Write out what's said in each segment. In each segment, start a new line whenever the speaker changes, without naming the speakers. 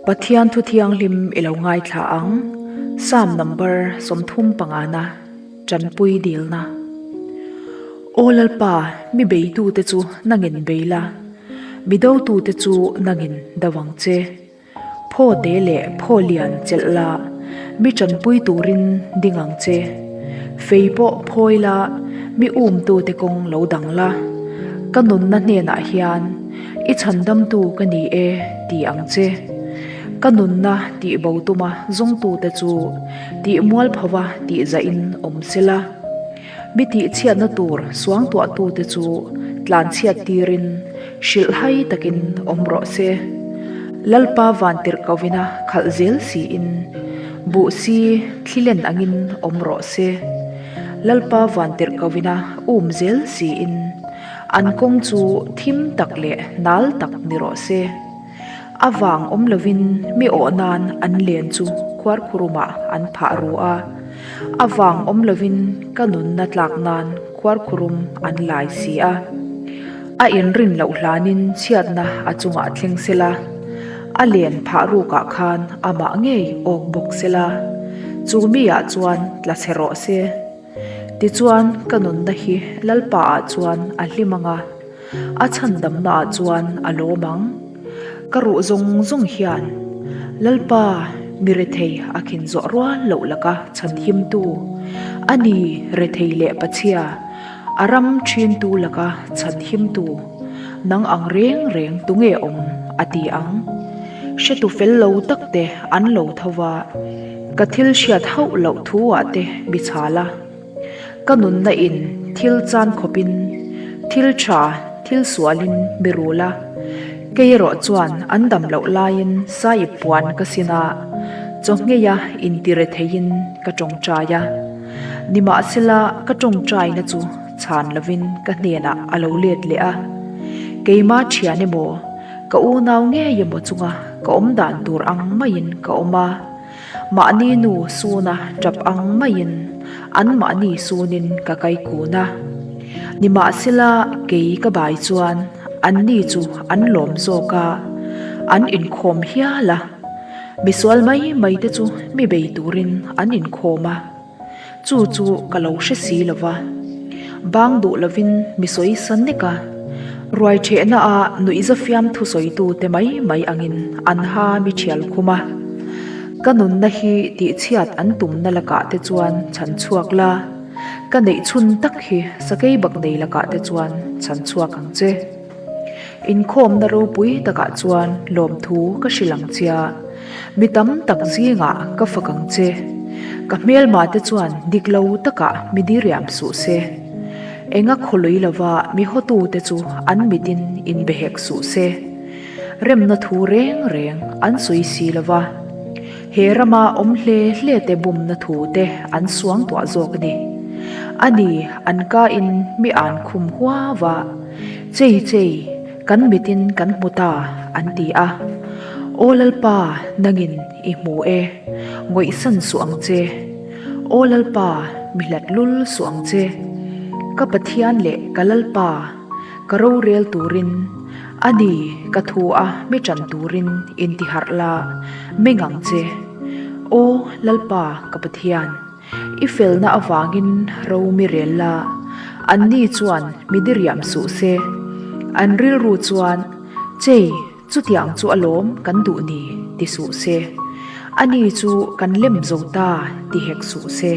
Pathian thu thianghlim i lo ngaithla ang. Psalm number 35 na tanpui dilna. Aw Lalpa, mi beitute chu nangin bei la, mi dotute chu nangin do ang che. Phaw te leh phaw lian chelh la, mi tanpui turin ding ang che. Fei pawh phawi la, mi umtute kawng lo dang la. Ka nunna hnenah hian i chhandamtu ka ni e ti ang che. Ka nunna tih bo tuma zawngtute chu tih mualphova tih zahin awm sela. Mi tihchhiatna tur suangtuahtute chu tlanchhiat tirin hrilhhai takin awm rawh se. Lalpa vantirh kovina khalh zel siin buh si thlilen angin awm rawh se. Lalpa vantirh kovina um zel siin an kawng chu thim tak leh nal tak ni rawh se. A vang awm lovin mi awh nan an len chu khuarkhurumah an phah ru a, a vang awm lovin ka nunna tlak nan khuarkhurum an lai si a. A inrin loh hlanin chhiatna a chungah thleng sela, a len phah rukah khan amah ngei awk bawk sela, chu miah chuan tla chhe rawh se. Tichuan ka nunna hi Lalpa ah chuan a hlim ang a, A chhandamna ah chuan a lawm ang. Ka ruh zawng zawng hian Lalpa mi rethei a khin zawh rual loh laka chhanhimtu, a ni rethei leh pachhia, a ram thintu laka chhanhimtu, nang ang reng reng tunge awm a ti ang. Hretu fel lo tak te an lo tho va, ka thil hriat hauh loh thu ah te mi chhal a. Ka nunna in thil chan khawpin thil tha thil sualin mi rul a, kei erawh chuan an dam loh laiin saiip puan ka sin a, chawngheia intire theiin ka tawngtai a. Nimahsela ka tawngtaina chu chhan lovin ka hnenah a lo let leh a, keima thian emaw ka unau ngei emaw chunga ka awm dan tur ang maiin ka awm a. Mahni nu suna tap ang maiin an mahni sunin ka kai kun a. Nimahsela kei ka bai chuan anni chu an lawm zawk a, an inkhawm hial a. Misual mai mai te chu mi bei turin an inkhawm a. Chu chu ka lo hre si lo va. Bang duh lovin mi sawi sa nek a, ruai ṭhehna a nuihza fiam thusawitu te mai mai angin an ha mi ṭhial khum a. Ka nunna hi tihchhiat an tumna lakah te chuan chhan chhuak la, ka neih chhun tak hi sakei bak nei lakah te chuan chhan chhuak ang che. Inkhawmna ropui takah chuan lawmthu ka hrilh ang che a, mi tam tak zingah ka fak ang che. Ka hmelma te chuan dik lo takah mi diriam suh se. Enga khawlui lova mi hawtute chu an mitin inbehek suh se. Remna thu reng reng an sawi si lova, he rama awm hle hle te bumna thu te an suangtuah zawk a ni. A ni, an ka in mi an khum huau a, Chei chei, kan mitin kan hmu ta, an ti a. Aw Lalpa, nangin i hmu e, ngawihsan suh ang che. Aw Lalpa, mi hlat lul suh ang che. Ka Pathian leh ka Lalpa, ka rorel turin, a ni, ka thu a mi ṭan turin intiharh la, meng ang che. Aw Lalpa, ka Pathian. I felna avangin ro mi rel la, anni chuan mi diriam suh se. An rilru chuan, Chei, chutiang chu alawm kan duh ni, ti suh se. Ani chu kan lem zo ta, ti hek suh se.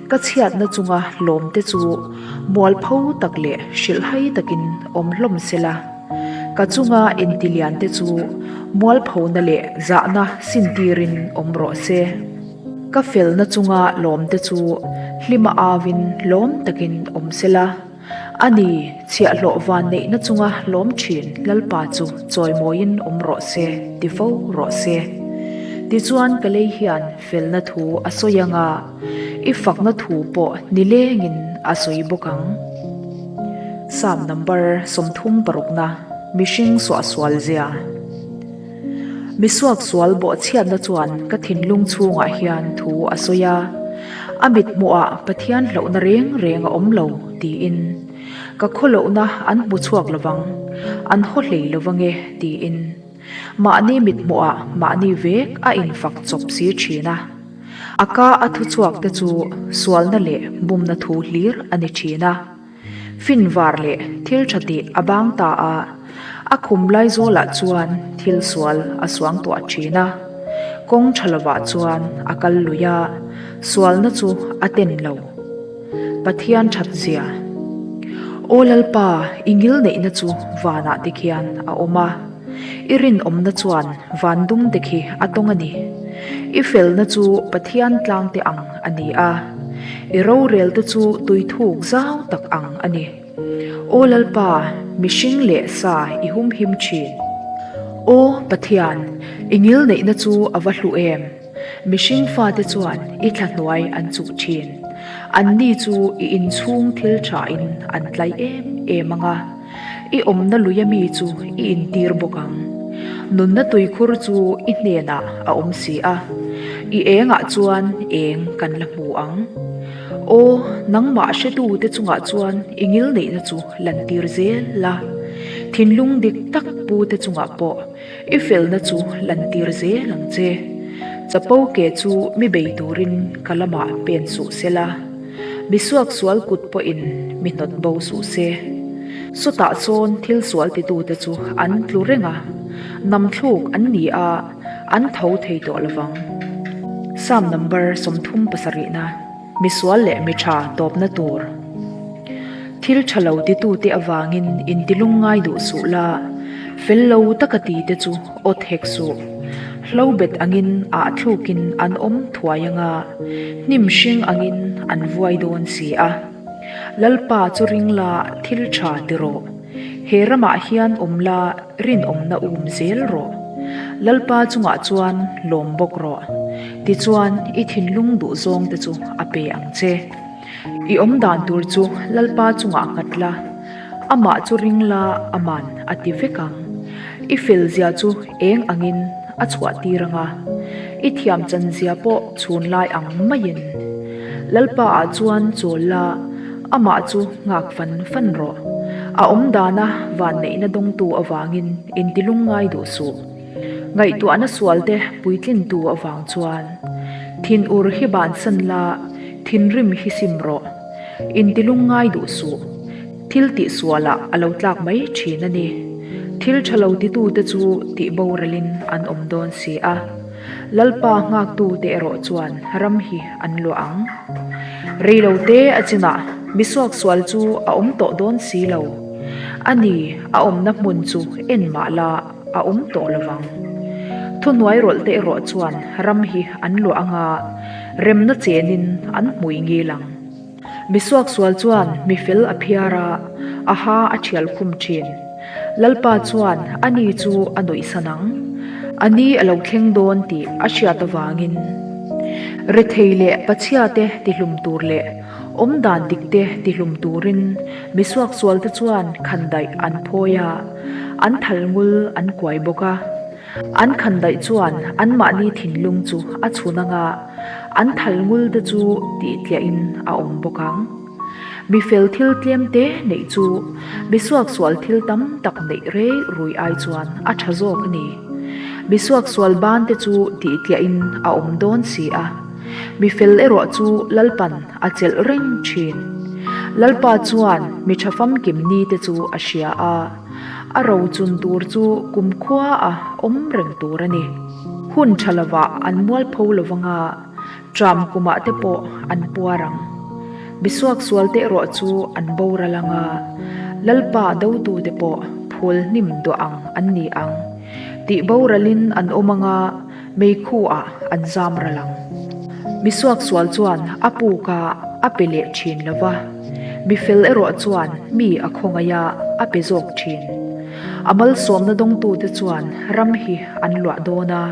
Ka chhiatna chunga lawmte chu mualpho tak leh hrilhhai takin awm hlawm se la. Ka chunga intiliante chu mualphona leh zahna sintirin awm rawh se. Ka felna chunga lawmte chu hlima auin lawm takin awm sela, a ni, chhiahhlawh van neihna chunga lawm thin Lalpa chu chawimawiin awm rawh se, ti fo rawh se. Tichuan ka lei hian felna thu a sawi ang a, i fakna thu pawh nilengin a sawi bawk ang. Psalm number 36 na Mihring suahsual zia. Mi suaksual bawhchhiatna chuan ka thinlung chhungah hian thu a sawi a, a mithmuhah Pathian hlauhna reng reng a awm lo tiin. Ka khawlohna an hmu chhuak lovang, an haw hlei lo vange tiin. Mahni mithmuhah mahni vek a infak chawp si thin a. A ka a thuchhuak te chu sualna leh bumna thu hlir a ni thin a. Finvar leh thil tha tih a bang ta a, a khum lai zawlah chuan thil sual a suang tuah thin a. Kawng tha lovah chuan a kal lui a, sualna chu a ten lo. Pathian that zia. Aw Lalpa, i ngil neihna chu vanah te khian a awm a. I rinawmna chuan van dum te khi a tawng a ni. I felna chu Pathian tlang te ang a ni a, i rorel te chu tui thuk zau tak ang a ni. Aw Lalpa, mihring leh sa i humhim thin. Aw Pathian, i ngilneihna chu a va hlu em! Mihring fate chuan i thla hnuai an chuh thin. Anni chu i inchhung thil thain an tlai em em ang a. I awmna luia mi chu i intir bawk ang. Nunna tuikhur chu i hnenah a awm si a, i engah chuan eng kan la hmu ang. Aw, nangmah hretute chungah chuan i ngilneihna chu lantir zel la, thinlung dik tak pute chungah pawh i felna chu lantir zel ang che. Chapo ke chu mi bei turin ka lamah pen suh se la. Mi suaksual kut pawhin mi hnawt bo suh se. Sawtah sawn thil sual titute chu an tlu reng a, namthluk an ni a, an tho thei tawh lovang. Psalm number 37na, Mi sual leh mi tha tawpna tur. Thil tha lo titute avangin intilung ngai duh suh la, fel lo taka tite chu awt hek suh. Hlo bet angin ah thlukin an awm thuai anga, hnim hring angin an vuai dawn si a. Lalpa chu ring la thil tha ti rawh. He ramah hian awm la rinawmna um zel rawh. Lalpa chungah chuan lawm bawk rawh. Tichuan i thinlung duhzawng te chu a pe ang che. I awm dan tur chu Lalpa chungah nghat la, amah chu ring la aman a ti vek ang. I fel zia chu eng angin a chhuah tir ang a, i thiam chan zia pawh chhun lai ang maiin. Lalpa ah chuan chawl la, amah chu nghak fan fan rawh. A awm dana vanneihna dawngtu avangin intilung ngai duh suh. Ngaihtuahna sualte puitlintu avang chuan thinur hi bansan la, thinrim hi sim rawh. Intilung ngai duh suh. Thil tih sualah a lo tlak mai thin a ni. Thil tha lo titute chu tih boralin an awm dawn si a. Lalpa nghaktute erawh chuan ram hi an luah ang. Reilote a chinah mi suaksual chu a awm tawh dawn si lo. A ni, a awmna hmun chu en mah la a awm tawh lovang. Thuhnuai rawlhte erawh chuan ram hi an luah anga remna chenin an hmui ngil ang. Mi suaksual chuan mi fel a phiar a, a ha a thial khum thin. Lalpa chuan a ni chu a nuihsan ang. A ni a lo thleng dawn tih a hriat avangin. Rethei leh pachhiate tihlum tur leh awmdan dikte tihlum turin mi suaksualte chuan khandaih an phawi a, an thal ngul an kuai bawk a. An khandaih chuan anmahni thinlung chu a chhun anga an thal ngul te chu tihtliahin a awm bawk ang. Mi fel thil tlem te neih chu mi suaksual thil tam tak neih rei rui ai chuan a tha zawk a ni. Mi suaksual ban te chu tihtliahin a awm dawn si a, mi fel erawh chu Lalpan a chelh reng thin. Lalpa chuan mi tha famkim ni te chu a hria a. A rochun tur chu kumkhua a awm reng tur a ni. Hun tha lovah an mualpho lovanga tram kumah te pawh an puar ang. Misuaksual te erawh chu an boral anga Lalpa dotute pawh phul hnim duah ang an ni ang. Tih boralin an awm anga meikhu-ah an zam ral ang. Misuaksual chuan a puk a, a pe leh thin lo va, mi fel erawh chuan mi a khawngaih a, a pe zawk thin. A malsawmna dawngtute chuan ram hi an luah dawn a,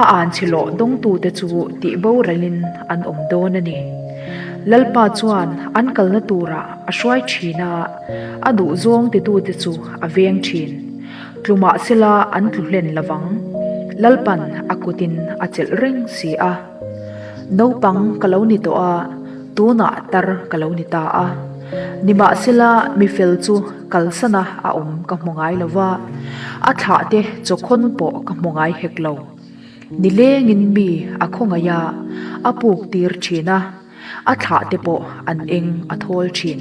a anchhe lawh dawngtute chu tih boralin an awm dawn a ni. Lalpa chuan an kalna turah a hruai thin a, a duhzawng titute chu a veng thin. Tlu mahsela an tlu hlen lovang. Lalpan a kutin a chelh reng si a. Naupang ka lo ni tawh a, tunah tar ka lo ni ta a. Nimahsela mi fel chu. kalsana a awm ka hmu ngai lo va, a thlahte chawkhawn pawh ka hmu ngai hek lo. Nilengin mi a khawngaih a, a puk tir thin a, a thlahte pawh an eng a thawl thin.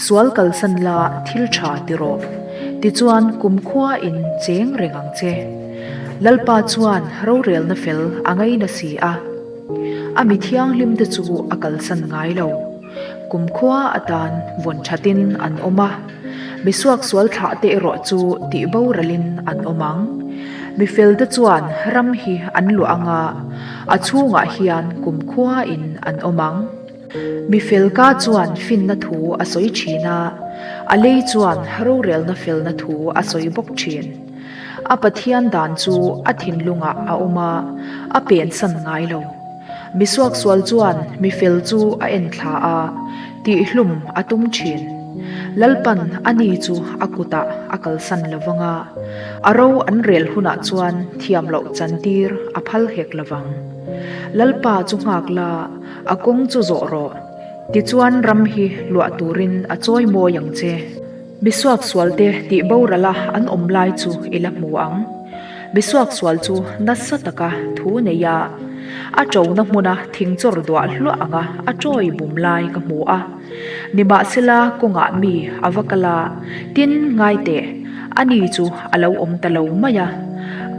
Sual kalsan la thil tha ti rawh, tichuan kumkhua in cheng reng ang che. Lalpa chuan rorelna fel a ngaina si a, a mi thianghlimte chu a kalsan ngai lo. Kumkhua atan vawn thatin an awm a, mi suaksual thlahte erawh chu tih boralin an awm ang. Mi felte chuan ram hi an luah ang a, a chhungah hian kumkhuain an awm ang. Mi felka chuan finna thu a sawi thin a, a lei chuan rorelna felna thu a sawi bawk thin. A Pathian dan chu a thinlungah a awm a, a pensan ngai lo. Mi suaksual chuan mi fel chu a en thla a, tihhlum a tum thin. Lalpan a ni chu a kutah a kalsan lo vang a, a ro an rel hunah chuan thiam loh chantir a phal hek lo vang. Lalpa chu nghak la, a kawng chu zawh rawh. Tichuan ram hi luah turin a chawi mawi ang che. Mi suaksualte tih borala an awm lai chu i la hmu ang. Mi suaksual chu nasa taka thu nei a, a ṭona hmuna thing chawr duah hluah anga a ṭawi bum lai ka hmu a. Nimahsela kawngah mi a va kal a, tin ngai teh, ani chu a lo awm ta lo mai a.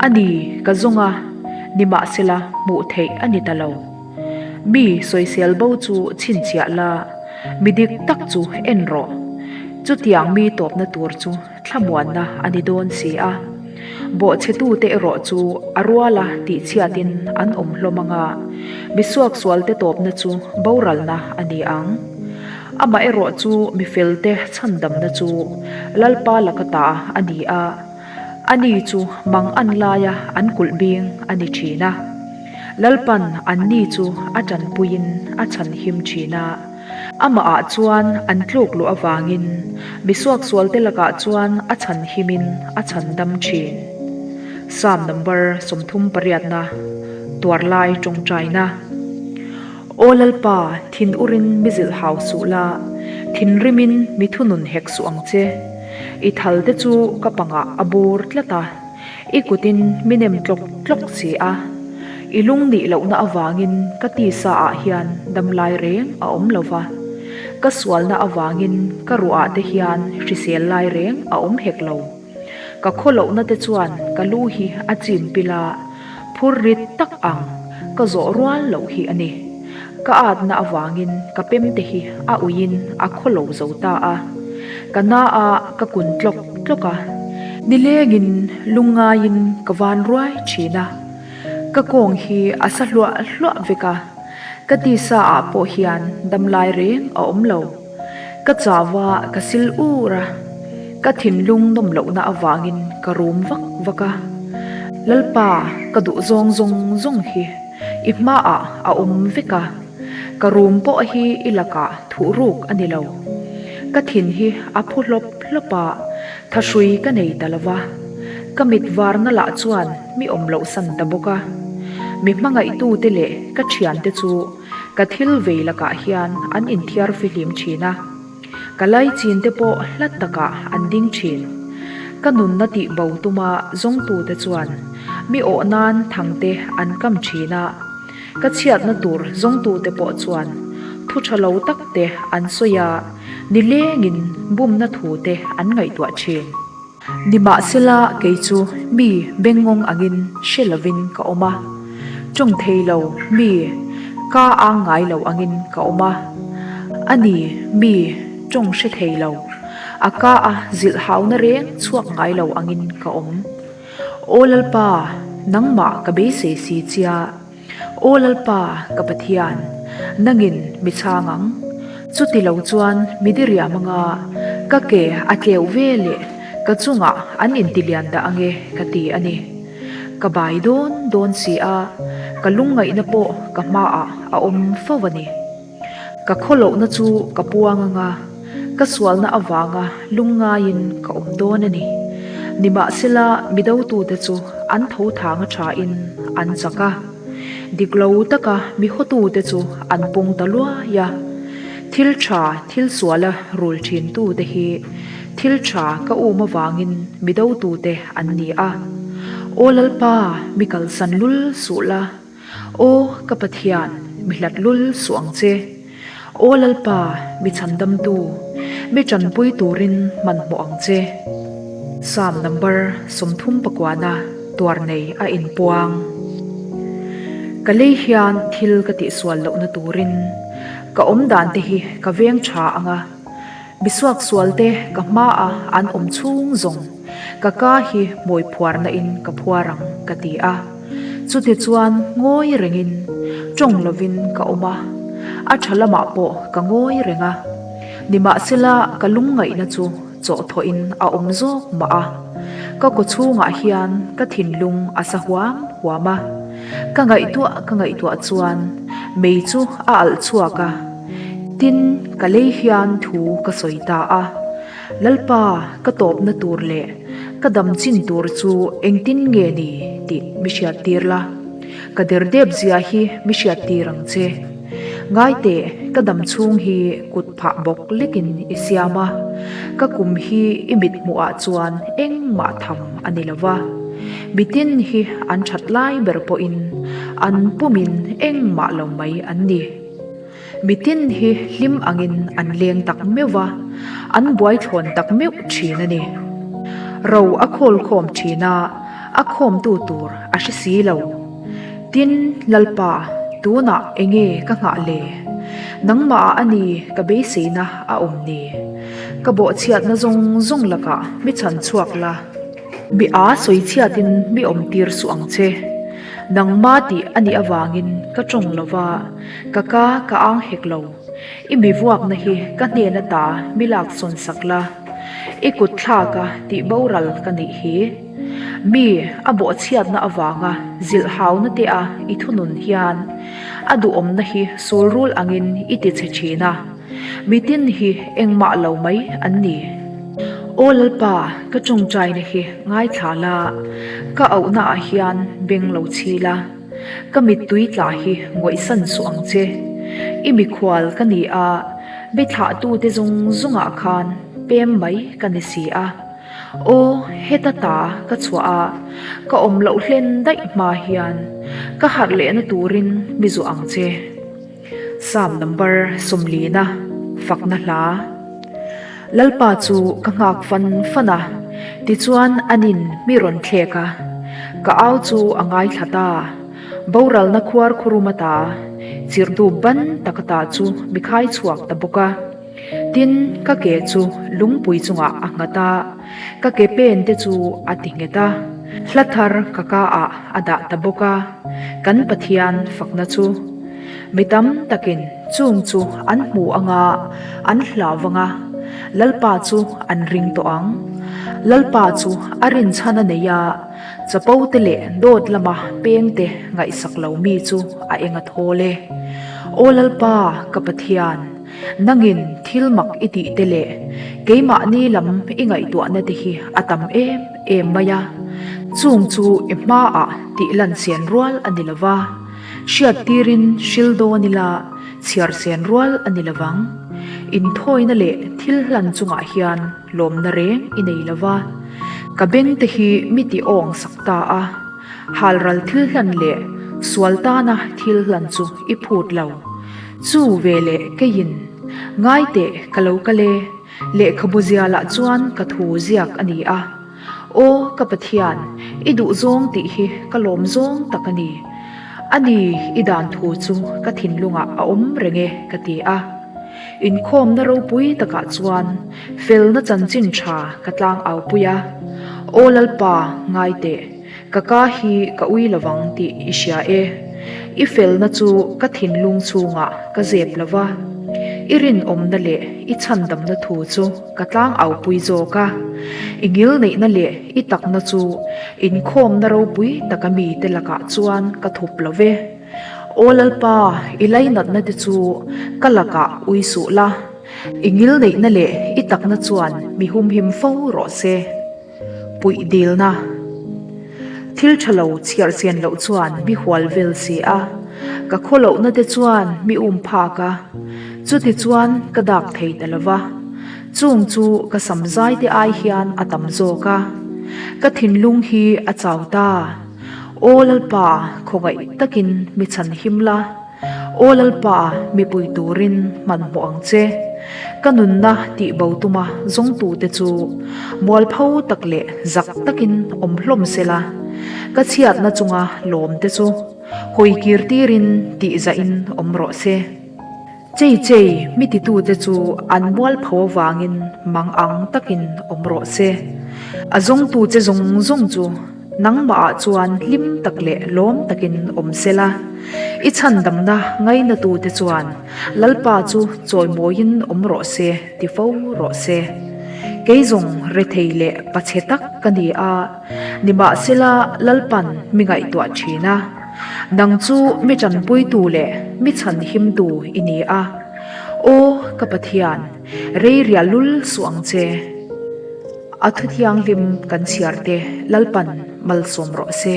A ni ka zawng a, nimahsela hmuh theih a ni ta lo. Mi sawisel bo chu chhinchhiah la, mi dik tak chu en rawh. Chutiang mi tawpna tur chu thlamuanna a ni dawn si a. Bawhchhetute erawh chu a ruala tihchhiatin an awm hlawm ang a, mi suaksualte tawpna chu boralna a ni ang. Amaherawh chu mi felte chhandamna chu Lalpa laka ta a ni a, ani chu mang an laia an kulh bing a ni thin a. Lalpan anni chu a tanpuiin a chhanhim thin a. Amahah chuan an tluk luh avangin mi suaksualte lakah chuan a chhan himin a chhan dam thin. Psalm number 30 pariatna, Tuar lai tawngtaina. Aw Lalpa, thin urin mi zilh hau suh la, thinrimin mi thunun hek suh ang che. I thalte chu ka pangah a bur tlat a. I kutin mi nem tlawk tlawk si a, i lung nih lohna avangin ka tisa ah hian damlai reng a awm lo va, ka sualna avangin ka ruah ah te hian hrisel lai reng a awm hek lo. Ka khaw lohna te chuan ka lu hi a chim pil a, phur rit tak ang ka zawh rual loh hi a ni. Ka atna avangin ka pem te hi a uiin a khaw lo zo ta a, ka na a ka kun tlawk tlawk a, nilengin lungngaiin ka van ruai thin a, ka kawng hi a sa hluah hluah vek a, ka tisa ah pawh hian damlai reng a awm lo. Ka chau a, ka sil ur a, ka thinlung nawm lohna avangin ka rum vak vak a, Lalpa ka duh zawng zawng zawng hi i hmaah a awm vek a, ka rum pawh hi i lakah thuh ruk a ni lo. Ka thin hi a phu hlawp hlawp a, thahrui ka nei ta lo va, ka mit varna lah chuan mi awm loh san ta bawk a. Mi hmangaihtute leh ka thiante chu Ka thil vei lakah hian an inthiar fihlim thin a, ka laichin te pawh hlat takah an ding thin. Ka nunna tih bo tuma zawngtute chuan mi awh nan thangte an kam thin a, ka chhiatna tur zawngtute pawh chuan thu tha lo tak te an sawi a, nilengin bumna thu te an ngaihtuah thin. Nimahsela kei chu mi bengngawng angin hre lovin ka awm a, tawng thei lo mi ka ang ngai lo angin ka awm a. A ni, mi tawng hre thei lo, a ka a zilh hauna reng chhuak ngai lo angin ka awm. Aw Lalpa, nangmah ka beisei si chia. Aw Lalpa, ka Pathian, nangin mi chhang ang. Chuti lo chuan mi diriam anga ka ke a tleuh ve leh ka chungah an intilian dah ange ka ti a ni. Ka bai dawn dawn si a, ka lungngaihna pawh ka hmaah a awm fo a ni. Ka khawlohna chu ka puang anga, ka sualna avanga lungngaiin ka awm dawn a ni. Nimahsela mi dotute chu an tho thang a thain an chak a, dik lo taka mi hawtute chu an pung ta luai a. Thil tha thil suala rul thintute hi. Thil tha ka um avangin mi dotute an ni a. Aw Lalpa, mi kalsan lul suh la. Aw ka Pathian, mi hlat lul suh ang che. Aw Lalpa, mi chhandamtu, mi tanpui turin hmanhmawh ang che. Psalm number 39 tuar nei a inpuang. Ka lei hian thil ka tihsual lohna turin ka awmdan te hi ka veng tha ang a. Mi suaksualte ka hmaah an awm chhung zawng, ka ka hi hmawi phuarna in ka phuar ang ka ti a. Chutichuan ngawi rengin, tawng lovin ka awm a, a tha lamah pawh ka ngawi reng a. Nimahsela ka lungngaihna chu chawhthawhin a awm zawk mah a, ka kawchhungah hian ka thinlung a sa huam huam a. Ka ngaihtuah ka ngaihtuah chuan mei chu a alh chhuak a, tin ka lei hian thu ka sawi ta a, Lalpa ka tawpna tur leh ka dam chin tur chu engtin nge ni tih mi hriattir la, ka derdep zia hi mi hriattir ang che. Ngaiteh ka dam chhung hi kut phah bawk lekin i siam a, ka kum hi i mit hmuhah chuan engmah tham a ni lo va. Mitin hi an that lai ber pawhin an pumin engmah lo mai an ni. Mitin hi hlim angin an leng tak meuh va, an buai thlawn tak meuh thin a ni. Ro a khawl khawm thin a, a khawmtu tur a hre si lo. Tin, Lalpa, tunah enge ka nghah le? Nangmahah a ni ka beiseina a awm ni. Ka bawhchhiatna zawng zawng lakah mi chhan chhuak la. Mi a sawichhiatin mi awm tir suh ang che. Nangma tih a nih avangin ka tawng lo va, ka ka ka ang hek lo. I mi vuakna hi ka hnen ata mi laksawn sak la. I kut thlaka tih boral ka nih hi. Mi a bawhchhiatna avanga zilh hauna te a i thunun hian a duhawmna hi sulrul angin i ti chhe thin a, mitin hi engmah lo mai an ni. Aw Lalpa, ka tawngtaina hi ngaithla la, ka auhna ah hian beng lo chhi la, ka mittui tla hi ngawihsan suh ang che. I mikhual ka ni a, mi thlahtute zawng zawngah khan pem mai ka ni si a. Aw, heta ta ka chhuah a, ka awm loh hlen daih hma hian ka harh lehna turin mi zuah ang che. Psalm number sawmlina fakna hla. Lalpa chu ka nghak fan fan a, tichuan anin mi rawn thlek a, ka au chu a ngaithla ta. Boralna khuar khurum ata, chirhdu ban tak ata chu mi khai chhuak ta bawk a. Tin, ka ke chu lungpui chungah a nghat a, ka ke pen te chu a ti nghet a, hla thar ka ka ah a dah ta bawk a, kan Pathian fakna chu. Mi tam takin chung chu an hmu anga an hlau vang a, Lalpa chu an ring tawh ang. Lalpa chu a rinchhan a nei a, chapo te leh dawt lama peng te ngaihsak lo mi chu a eng a thawl e. Aw Lalpa, ka Pathian! Nangin thil mak i tih te leh keimahni lam i ngaihtuahna te hi a tam em em mai a, chung chu i hmaah tih lan sen rual a ni lo va, hriattirin hril dawn ila chhiar sen rual a ni lo vang. Inthawina leh thil hlan chungah hian lawmna reng i nei lo va, ka beng te hi mi ti awng sak ta a, halral thil hlan leh sual tana thil hlan chu i phut lo. Chu veleh keiin, Ngai teh, ka lo kal e, lehkhabu zialah chuan ka thu ziak a ni a. Aw, ka Pathian, i duhzawng tih hi ka lawm zawng tak a ni. A ni, i dan thu chu ka thinlungah a awm reng e, ka ti a. Inkhawmna ropui takah chuan felna chanchin tha ka tlang aupui a. Aw Lalpa, ngai teh. Ka ka hi ka ui lovang tih i hria e. I felna chu ka thinlung chhungah ka zep lo va, i rinawmna leh i chhandamna thu chu ka tlang aupui zawk a. I ngilneihna leh i takna chu inkhawmna ropui taka mite lakah chuan ka thup lo ve. Aw Lalpa, i lainatna te chu ka lakah ui suh la, i ngilneihna leh i takna chuan mi humhim fo rawh se. Puih dilna. Thil tha lo chhiar chian loh chuan mi hual vel si a, ka khaw lohna te chuan mi um phak a, chuti chuan ka dak thei ta lo va. Chung chu ka sam zai te ai hian a tam zawk a, ka thinlung hi a chau ta. Aw Lalpa, khawngaih takin mi chhan him la. Aw Lalpa, mipui turin hmanhmawh ang che. Ka nunna tihbo tuma zawngtute chu mualpho tak leh zak takin awm hlawm sela, ka chhiatna chunga lawmte chu hawi kir tirin tihzahin awm rawh se. Chei chei mi titute chu an mualpho avangin mang ang takin awm rawh se. A zawngtu che zawng zawng chu nangmahah chuan hlim tak leh lawm takin awm sela. I chhandamna ngainatute chuan Lalpa chu chawimawiin awm rawh se ti fo rawh se. Kei zawng rethei leh pachhe tak ka ni a. Nimahsela Lalpan mi ngaihtuah thin a, nang chu mi tanpuitu leh mi chhanhimtu i ni a. Aw ka Pathian, rei rial lul suh ang che. A thu thianghlim kan chhiar te Lalpan malsawm rawh se.